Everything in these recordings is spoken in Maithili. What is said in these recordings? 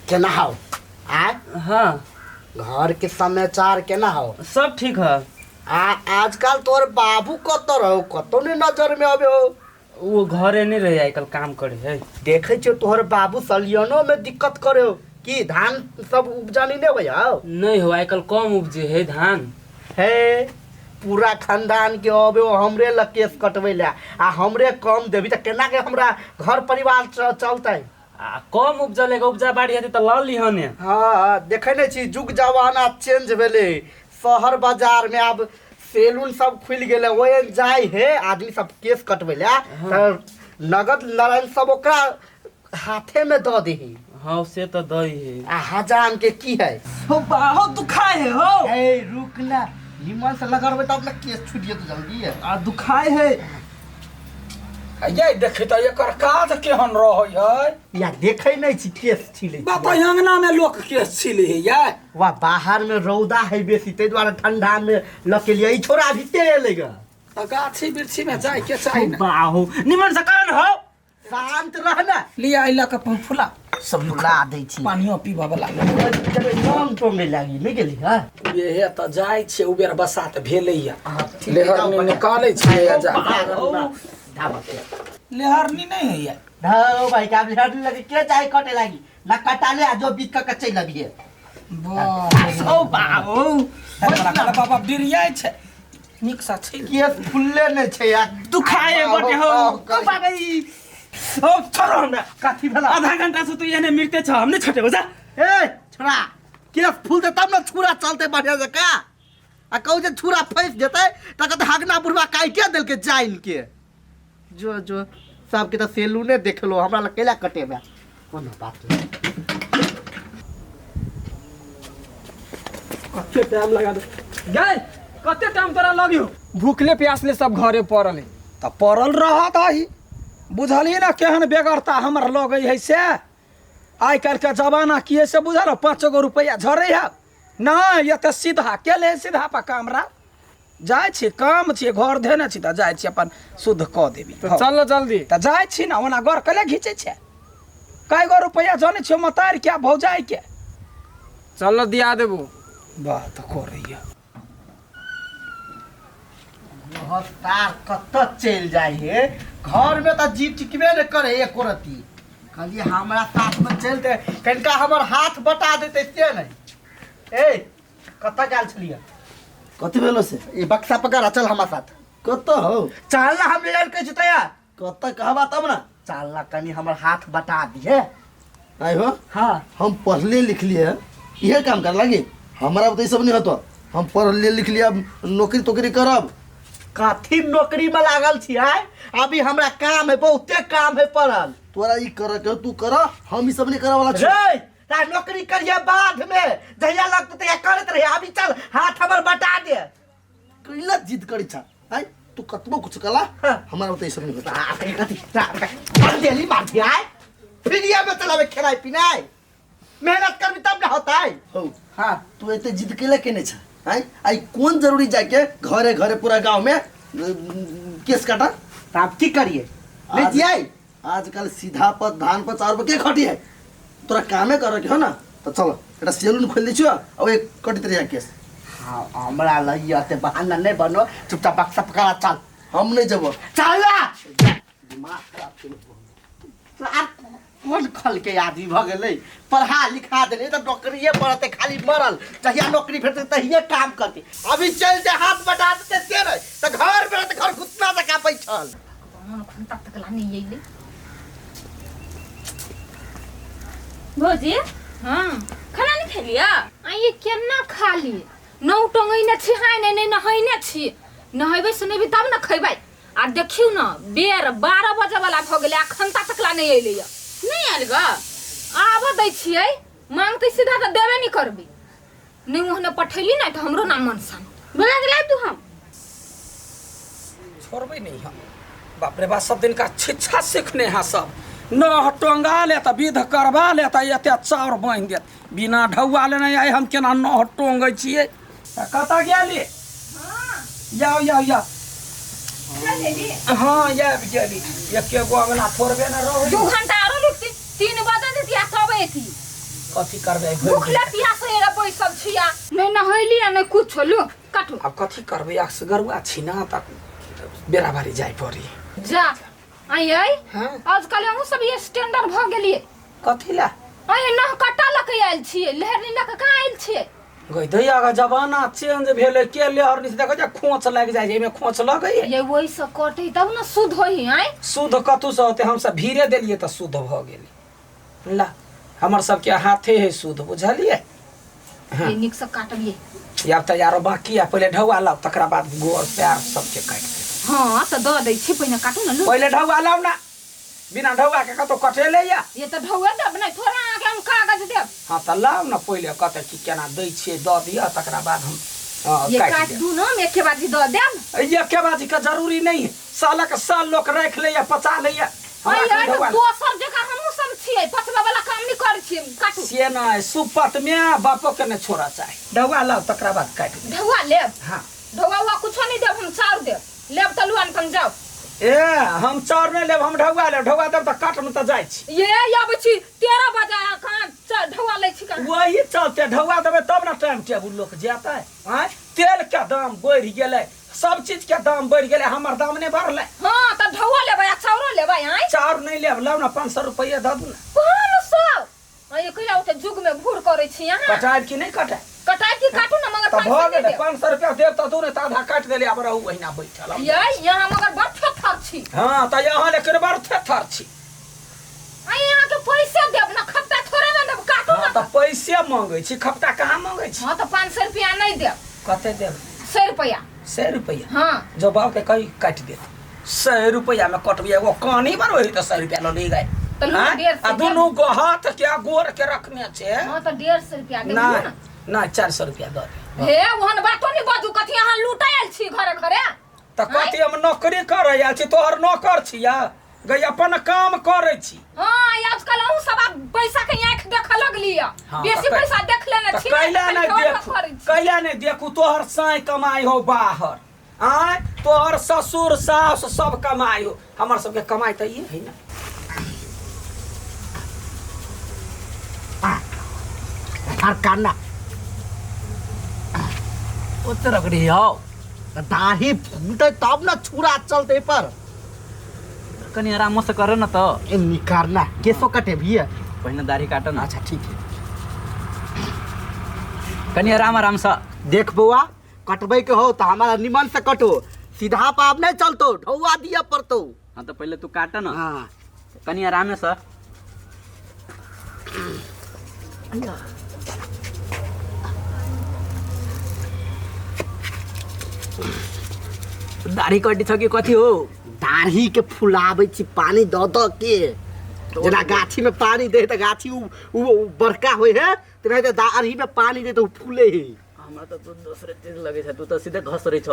केना हौ आय? हाँ। घर के समाचार केना हौ? सब ठीक है। आ आजकल तोर बाबू कतऽ रहो, कतौ नहीं नजर में आबे हो? वो घरे नहीं रहे, आजकल काम करे है। देखे छियो तोहर बाबू सलियनो में दिक्कत करे हो कि धान सब उपजानी नहीं होय हौ? नहीं हो, आजकल कम उपजे है धान। हे पूरा खानदान के अबे हो हमरे लग केस कटबै ला आ हमरे कम देबी त केना के हमरा घर परिवार चलतै? आ कम उपजा लेके उपजा बाड़ी हेतै त लऽ लिहने। हाँ, देखै नहीं छी जुग जमाना चेंज भेलै, शहर बाजार में आब सैलून सब खुलि गेलै, ओहि जाइ हे आदमी सब केस कटबै ला त नगद नारायण सब ओकरा हाथे में दऽ देही। हाँ से तो दही है। आ हजाम के की है? हो बहुत दुखाए है हो। ए रुक ना, निमन से लगड़बै तब ना केस छूट जेतौ जल्दी है। आ दुखाए है। ये देखी तऽ एकर काज केहन रहै है। या देखै नहीं छी केस छिलै बाप अंगना में लोक केस छिलै है या। वा बाहर में रौदा है बेसी ताहि दुआरे ठंडा में लऽ के लिए ई छोरा भीते एलै ग। तऽ गाछी वृक्षी में जाय के चाही ना। बाहु निमन से करन हो। शांत रह ना। लिया अइला के फुला सब फुला दै छी। पानियो पीबऽ वाला। नाम टोंगे लागी नहीं गेली हां? इहे तऽ जाइ छियै उबेर बसात भेलैया। लेहरनी निकालै छियै आ जा। लेहरनी नहीं होइया। धौ भाई का लेहरनी लगे के जाय कटे लागी ना कटाले आ जो बीत के चलि अबिहे। बाप ओ बाबू बाबा डिरियाइ छै नीक सँ छै। केस फुलले नहि छै यार। दुखाए बटे हो। बाबा ई ओ छोड़ो हमरा। कथी भेला? आधा घंटा से तू एने मिरते छ, हम नहीं छोटेबो जा। ए छोड़ा केस फुलते तब ना छुरा चलते बढ़िया जका। आ कहू जे छुरा फंसि जेतै तऽ कहतै हगना बुढ़वा काटिए देलकै जाइन के। जो जो सबके तऽ सैलूने देखलो हमरा लग कैला कटेबे। कोनो बात नहीं। कते टाइम लगा दे गए, कते टाइम तोरा लगियो? भूखले प्यासले सब घरे पड़ल है। तऽ पड़ल रहत ही बुझलियै ना केहन बेगरता हमर लगै है से। आइ काल्हिके जमाना की है से बुझल? 5 गो रुपैआ झरै है नहि एते सीधा के ले सीधा पर काम रा जाइ छी काम छी घर धेने छी तऽ जाइ छी अपन शुद्ध कऽ देबी। तऽ चल न जल्दी। तऽ जाइ छी ने ओना घर कले घीचै छै? कय गो रुपैआ जनै छियौ मतार के भौजाइ के? चल न दिया देबू। बात करैया। गृहस्थार कतऽ चलि जाइ हे? घर में तऽ जी टिकबे नहि करे एको रत्ती। कहलियै हमरा साथ में चलते कनिका हमर हाथ बटा देते से नहि। ए कतऽ गेल छलियै? कथी भेलो से? ई बक्सा पकड़ चल हमरा साथ। कतऽ हौ? चल ना हम ले जाय कहै छी तैयार। कतऽ कहबा तब ना। चल ना कनी हमर हाथ बटा दिहे। आइ हो? हाँ। हम पढ़ले लिखलिए इहे काम कर लागी, हमरा तो ई सब नहीं होतो। हम पढ़ले लिखलिए अब नौकरी तोकरी करब। कथी नौकरी में लागल छी आइ? अभी हमरा काम है, बहुते काम है पड़ल। तोरा ई करे के तू कर, हम ई सब नहीं करे वाला छी। रे ता नौकरी करिए बाद में, जहिया लगतौ तहिया करैत रहिए। अभी चल हाथ हमर बटा दे। कैला जिद करी छा आइ? तू कतबो कुछ कला हाँ। हमरा तो ई सब नहीं होता। बाप रे, कथी? बड़ देली मार दिया आइ। फ्रीया में चलावे खेनाइ पिनाइ, मेहनत करबी तब ना होता है। हौ। हाँ। तू एते जिद कैला केने छा आइ? आइ कोन जरूरी जाके घरे घरे पूरा गांव में केस काटा? तो आप की करिए? नहीं जियाई? आजकल सीधा पर धान पर चाउर पर के खटी है? तोरा कामे करे के हो ना तो चल एउटा सैलून खोल दै छियो आ एक कटित रहिया केस। हाँ, हमरा लई अते बहाना नहीं बनो, चुपचाप बक्सा पकड़ा चल। हम नहीं जबो। चल ना। दिमाग खराब केलको। आर कोन खल के आदमी भ गेलै, पढ़ा लिखा देले तऽ नौकरिए पड़ते खाली मरल, जहिया नौकरी भेटतै तहिये काम करतै। अभी चल जे हाथ बटा देतै से नहीं तऽ घर में रहतै, घर घुसना जकाँ बैठल। मन घंटा तक ला नहीं अइले। भौजी, हाँ, खाना नहीं खेलिया? आइए केना खा ली? नौ टंगैने छी, हाय नहीं, नहीं नहैने छी। नहेबै सुनेबै तब न खैबै। आ देखियौ न बेर 12 बजे वाला भऽ गेलै, अखन तक ला नहीं अइलै। नहीं आयल ग? आबऽ दै छियै, मांगतै सीधा तऽ देबे नहीं करबै। नहीं ओहने पठैली नहीं तऽ हमरो ना मन सन। बोला गेलै तू हम। छोड़बै नहीं हम। बाप रे बाप, सब दिन का शिक्षा सीखने हैं सब। नह टोंगा ले तऽ विध करबा ले तऽ एते चाउर बान्हि देत, बिना ढौआ लेने आइ हम केना नह टोंगै छियै। तऽ कतऽ गेली? जाओ जाओ जाओ। हाँ आबि गेली। एके गो अंगना थोड़बे ने रहै। 2 घंटा आरो रुकती। 3 बजे देती आ तब एती। कथी करबै भरि भूखले दिन? प्यासे एरा बैसल छिया, नहि नहैली आ नहि कुछो। लू काटू। आब कथी करबै, असगरुआ छी ना, तऽ बेराबारी जाय पड़ी। जा आई आई। हाँ। आजकल हमहूँ सब ये स्टैंडर्ड भऽ गेलियै। कथी ला? आई नह कटा लऽ के आयल छियै, लेहरनी लऽ के कहाँ आयल छियै? गई दैया के जमाना चेंज भेलै, के लेहरनी से देखै छै खोंच लागि जाइ छै, एहिमे खोंच लगै ये वही से कटै तब ने शुद्ध होई। आय शुद्ध कतू से होतै? हमसब भीड़े देलियै तऽ शुद्ध भऽ गेलै। ला हमर सबके हाथे है शुद्ध, बुझलियै? ये नीक से काटबियै। आब तऽ आरो बाकी आ पहिले ढौआ लाउ, तकरा बाद गोर पैर सबके काटि देब। हाँ तऽ दऽ दै छी, पहिने काटू ने। लू पहिले ढौआ लाउ ना, बिना ढौआ के कतौ कटेले या? ये तऽ ढौआ देब नहि, थोड़ा अहाँके हम कागज देब। हाँ तऽ लाउ ने पहिले, कतऽ की केना दै छियै दऽ दिअ, तकरा बाद हम ये काटि काट देब। दू न, हम एके बाजी दऽ देब। एके बाजी के जरूरी नहीं है, सालक साल लोक राखि लैया, पचा लैया। हमरा अरे एखन अरे ढौआ दोसर जगह हमहूँ सब छियै, पचबा वाला काम नहि करै छियै। काटू। से नहि, सुपत में बापो के नहि छोड़ा चाही। ढौआ लाउ तकरा बाद काटि देब। ढौआ लेब? हाँ। ढौआ उआ कुछो नहि देब हम, चाउर देब। लेब तऽ लुआन कम जाओ। ए हम चाउर नहि लेब, हम ढौआ लेब। ढौआ देब तऽ काटमे तऽ जाइ छी। ये आबै छी 13 बजे, अहाँ कहाँ ढौआ लै छी कहाँ? वही चलते ढौआ देबै तब ने टाइम टेबुल लोक जेतै। आँय तेल के दाम बढ़ि गेलै, सब चीज के दाम बढ़ि गेलै, हमर दाम नहि बढ़लै। हाँ तऽ ढौआ लेबै आ चाउरो लेबै? आँय चाउर नहि लेब, लाउ ने 500 रुपैआ दऽ दू ने। 500? आँय कहिया ओते जुग में भूर करै छी अहाँ? कटायब कि नहि कटायब? कटायब कि काटू ने, मगर तऽ 500 भऽ नहि गेलै। देब। 500 रुपया देब तऽ दू, नहि तऽ आधा काटि देले, आब रहू ओहिना बैठल हम। ये यहाँ मगर बड़ थेथर छी। हाँ तऽ यहाँ लेकिन बड़ थेथर छी। आँय अहाँके पैसे देब ना, खपटा थोड़े ना देब, काटू हाँ ना। तऽ पैसे मांगै छी, खपटा कहाँ मांगै छी? हाँ तऽ 500 रुपया नहीं देब। कते देब? 100 रुपया। 100 रुपया? हाँ। जो बाप के कही काटि देत। 100 रुपया में कटबी एगो कानी बनबै तऽ 100 रुपया लऽ ली गए। तऽ लू आँय? 150 आ दुनू गो हाथ के आ गोर के रखने छै। हाँ तऽ 150 रुपया देब। नहि ना। नहि, 400 रुपया दऽ दे। हे ओहन बातो नहीं बाजू, कथी अहाँ लूटै आयल छी घरे घरे? तऽ कथी हम नौकरी करै आयल छी? तोहर नौकर छियै गई, अपन काम करै छी। हाँ आजकल अहूँ सब आब पैसा के आँखि देखऽ लगली है। हाँ, बेसी तऽ पैसा देख लेने तऽ छी ने, कैला तऽ नहि खाली देखू, करै छी। कैला नहि देखू? तोहर साँय कमाइ हो बाहर, आँय तोहर ससुर सास सब कमाइ हो, हमर सबके कमाइ तऽ ई है ने। हर कान्ना ओते रगड़ी हौ। दाढ़ी फूटे तब न छुरा चलते पर। कनी आराम से कर न तऽ। ए निकारना केसो कटे भी है। पहिने दाढ़ी काट न। अच्छा ठीक है। कनी आराम आराम से। देख बौआ, कटबै के हो तो हमारा निमन से कटो, सीधा पाप नहीं चलतो, ढौआ दिया पड़तो। हाँ तो पहले तू काट न। हाँ कनी आराम से। दाढ़ी कटी छ कि कथी हो? दाढ़ी के फुलाबै छी पानी दऽ दऽ के, जेना गाछी में पानी दे तऽ गाछी उ उ उ बड़का होइ है, तेनाहिते दाढ़ी में पानी दे तऽ उ फूले है। हमरा तऽ तू दोसरे चीज लगै छ, तू तऽ सीधे घसरै छ।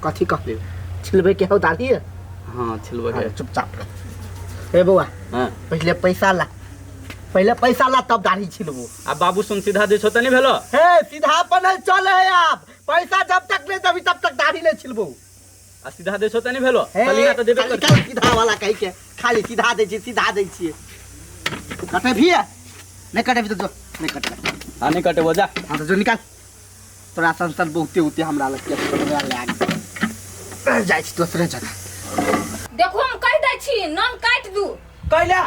कथी कहले? छिलबै के हौ दाढ़ी? हाँ छिलबै के। हाँ, चुपचाप रह। हे बौआ। हाँ। पहिले पैसा ला, पहिले पैसा ला तब दाढ़ी छिलबो। आ बाबू सुन, सीधा दै छौ तऽ नहि भेलो? हे सीधा पर नहीं चले है आप, पैसा जब तक नहीं देबी तब तक दाढ़ी नहीं छिलबो। आ सीधा दै छौ तऽ नहि भेलो? हे, सलीना तऽ देबे खाली कर। खाली सीधा वाला कहि के खाली सीधा दै छी, सीधा दै छियै। कटे भी है? नहीं कटे भी तो जो नहीं कटे। हाँ नहीं कटेबो जा। हाँ तो जो निकाल, तोरा संसन बहुते उते हमरा लग के तोरा लाग जाइ छी दोसरे जगह। देखो हम कहि दै छी नम काटि दू। कैला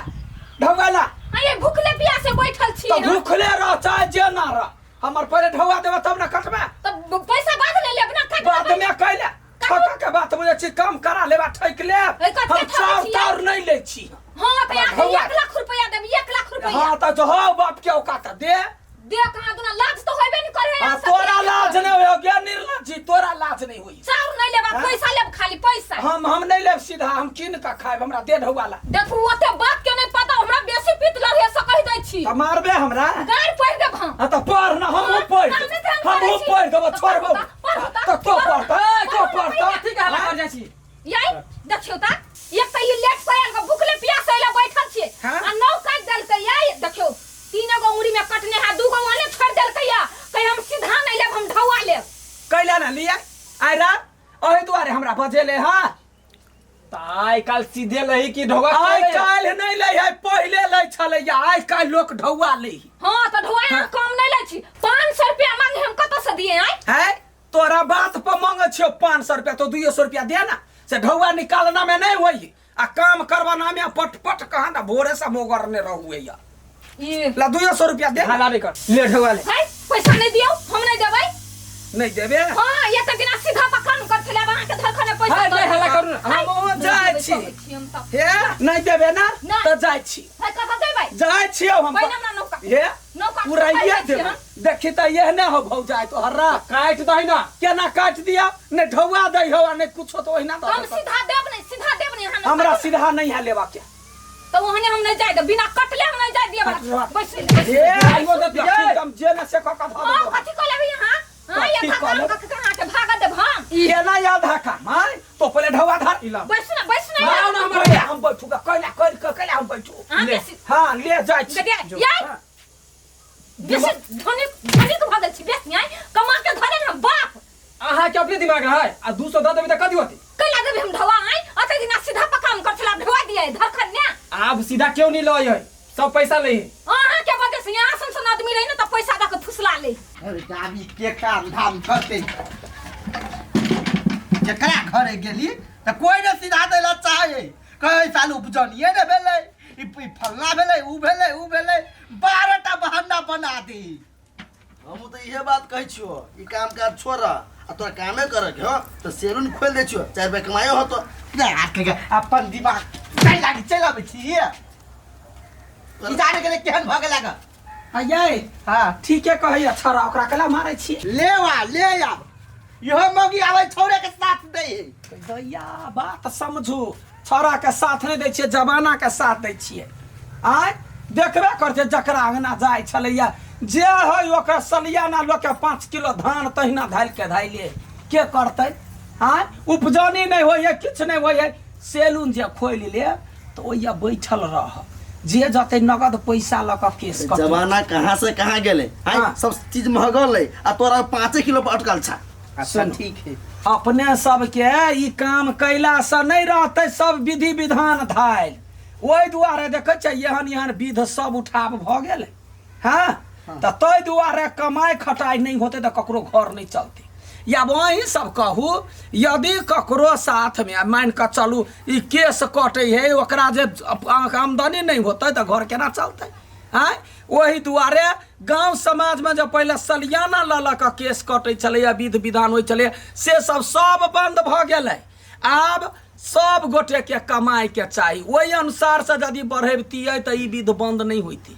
ढौआ ला? अरे भूखले प्यासे बैठल छी। तऽ भूखले रह चाहे जे ना रह, हमर पहिले ढौआ देबे तब ने कटबे। तऽ पैसा बाद में लेब ना, काटि बाद देबै। में कैला ठका के बात बुझै छी, काम करा लेबा ठकि लेब। ए, कते हम ठकै चाउर छियै? ताउर नहि लै छी। हाँ तऽ अहाँके ढौआ। 1 लाख रुपया देब, 1 लाख रुपया। हाँ तऽ जो हौ बाप के औकात दे। दे कहाँ दुना, लाज तो होबे नहीं करे। आ तोरा लाज नहीं होय गे निर्लज्जी, तोरा लाज नहीं होई। चाउर नहीं लेब, हाँ? पैसा लेब, खाली पैसा। हम नहीं लेब सीधा, हम कीन के खायब, हमरा दे ढौआ ला। देखू ओते बात के नहीं पता, हमरा बेसी पीत लगे से कहि दै छी। तऽ मारबे हमरा? गारि पढ़ि देब हम। हाँ तऽ पढ़ न, हमहूँ पढ़ कामे ध्यान हमहूँ करै छी। पढ़ देबो, तऽ छोड़बो। पढ़, पढ़, तऽ तो पढ़, पढ़, ए, तो पढ़, पढ़, पढ़, कथी कहला कर जाइ छी? यही देखियौ त, एक तऽ ई लेट से आयल, भूखले प्यास आयल बैठल छियै। हाँ? आ नौ काटि देलकै। यै देखियौ 3 गो उंगरी में कटने है, 2 गो ओने छोड़ देलकै या कहीं हम सीधा नहीं लेब, हम ढौआ लेब। कैला ना लिया आइ रात अही दुआरे हमरा बजेले। हाँ ता आइ काल्हि सीधे लही कि ढोगा आइ काल्हि नहि लै है, पहिले लै छलैया, आइ काल्हि लोक ढौआ लै है। हाँ तो ढोआ हम कम नहीं लै छी। 500 रुपया मांगे, हम कतऽ से दिए आय? है तोरा बात पर मांगे छियो 500 रुपया, तो 200 रुपया दे ना, से ढौआ निकालना में नहीं होई आ काम करवाना में पट पट कहा ना भोरे से मोगरने रहुए या। ई ला 200 रुपया दे। हला नहीं कर, ले ढोआ ले। है पैसा नहीं दियो, हम नहीं देबै। नहीं देबे? हाँ ये तो बिना सीधा पकान कर छले, अहाँ के धरखने पैसा हाय, दऽ नहीं, हल्ला करू ना। हाय, हम जाइ देबै छी। कहै छी हम तऽ। हे नहीं देबे ना नहीं। तो जाइ छी। हाय, कतऽ देबै? जाइ छियौ हम। पहिने हमरा नौका। हे नौका पुराइए खाइ छी देबै। हम। देखी तऽ एहने हो भौजाइ तोहरा। काटि दही ना। केना काटि दिया? नहि ढौआ दै हो आ नहि कुछो, तऽ ओहिना दऽ हम देतौ। सीधा देब नहीं, सीधा देब नहीं, अहाँ नौका हमरा देब। सीधा नहीं है लेवा के। तो ओहने हम नहीं जाय देब, बिना कटले हम नहीं जाय दिए। बैस बैस। हे आइयो दे दिया। देखी हम जे ने से कऽ कऽ धऽ हाँ देबौ। कथी कऽ लेबै अहाँ? हाँ ये कथी धक्का कऽ लेबै? धक्का कहाँ के भागा देब हम? केना याद धक्का माय तो पहिले ढौआ धर। इला। बैस ना, बैस ना। हाँ, ना, कैला हम बैठू गा, कैला कर के कैला हम बैठू। अहाँ ले। बेसी हाँ ले जाइ छी। गदिया यार हाँ। बेसी धनिक धनिक भऽ गेल छी बेसी आइ कमा के धरे ना बाप। अहाँ के अपने दिमाग है आ 200 दऽ देबै तऽ कथी होतै? कैला देबै हम ढौआ आइ? अते दिना सीधा पकाम कर छला, ढौआ दिए धरखन ने। आब सीधा क्यों नहीं लय है, सब पैसा ले है। अहाँ के वजह से यहाँ सन सन आदमी रही ना तऽ पैसा दऽ के फुसला ले। अरे दादी के काम धाम करते, जकरा घरे गेली तऽ कोई ने सीधा दै ला चाहे, कहे साल उपजनिए ने भेलै, ई ई फल्ला भेलै, ऊ भेलै, ऊ भेलै, 12 टा बहाना बना दी। हमहूँ तऽ इहे बात कहै छियो, ई काम काज छोड़ आ तोरा कामे करे के हो तऽ सैलून खोलि दै छियो, 4 रुपया कमायो होतो। अपन दिमाग चलि लागी चलि अबै छी ई जाने गेलै केहन भऽ गेल ग। अयै हाँ ठीके कहैया छोरा, ओकरा कैला मारै छी? ले आ ले आब, इहो मौगी आबै छौड़े के साथ दै है। दैया बात समझू, छोरा के साथ नहि दै छियै, जमाना के साथ दै छियै। आँय देखबे कर छै, जकरा अंगना जाइ छलैया जे है ओकर सलियाना लोक के 5 किलो धान तहिना धालि के धाइले के करतै? आँय उपजनी नहि होइए, किछु नहि होइए। सैलून जे खोलि ले तऽ ओहिया बैठल रह, जे जतै नगद पैसा लऽ कऽ केस कटतै। जमाना कहाँ से कहाँ गेलै आँय, हाँ। सब चीज महगल है आ तोरा 5 किलो पर अटकल छा। अच्छा ठीक है। अपने सबके ई काम कैलासँ नहि रहतै सब विधि विधान धायल, ओहि दुआरे देखै छियै एहन एहन विध सब उठाव भऽ गेलै। हँ तऽ ताहि दुआरे कमाइ खटाइ नहि होतै तऽ ककरो घर नहि चलतै। या अहीं सब कहू, यदि ककरो साथमे मानि कऽ चलू ई केस कटै है, ओकरा जे आमदनी नहि होतै तऽ घर केना चलतै? आँय ओहि दुआरे गाँव समाजमे जे पहिले सलियाना लऽ लऽ कऽ केस कटै छलैए, विध विधान होइ छलैए, से सब सब बन्द भऽ गेलै। आब सब गोटेके कमाइके चाही, ओहि अनुसारसँ यदि बढ़ैबतियै तऽ ई विध बन्द नहि होइतै।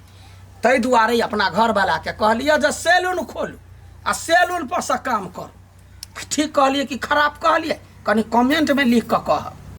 ताहि दुआरे अपना घरवलाके कहलियै जे सैलून खोलू आ सैलून पर से काम करू। ठीक कहलियै कि खराब कहलियै? कनि कमेंटमे लिख कऽ कहब।